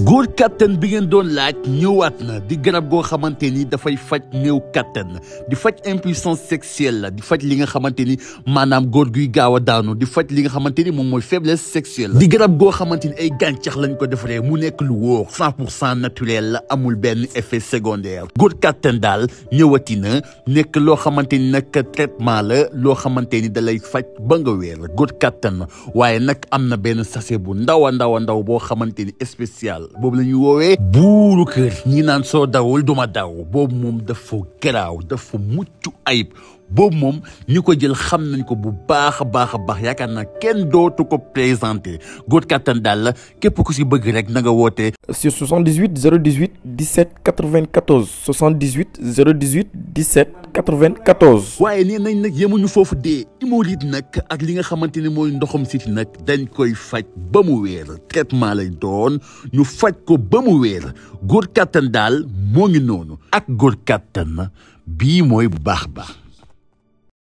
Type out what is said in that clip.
góor kattan bi ngeen doon laaj ñëwaat na di garab goo xamante ni dafay faj néew kattan di faj impuissance sexuelle la di faj li nga xamante ni maanaam góor guy gaaw a daanu di faj li nga xamante ni moom mooy faiblesse sexuelle la di garab goo xamante ni ay gàncax lañ ko defaree mu nekk lu wóor 100% naturel la amul benn effet secondaire góor kattan daal ñëwati na nekk loo xamante ni nag traitement la loo xamante ni da lay faj ba nga wéer góor kattan na waaye nag am na benn sachet bu ndaw a ndaw boo xamante ni spécial boobu la ñuy woowee buuru kër ñi naan soo dawul duma daw boobu moom dafa garaaw dafa mucc ayib boobu moom ñi ko jël xam nañ ko bu baax a baax yaakaar naa kenn dootu ko présenté góor kattan daal la képp ku si bëgg rek na nga woote sur 78 018 17 94 78 018 17 94. waaye nee nañ nag yemuñu foofu dee hémorroïde nag ak li nga xamante ni mooy ndoxam siti nag dañ koy faj ba mu wéer traitement lay doon ñu faj ko ba mu wéer góor kattan daal moo ngi noonu ak góor kattan bii mooy bu baax.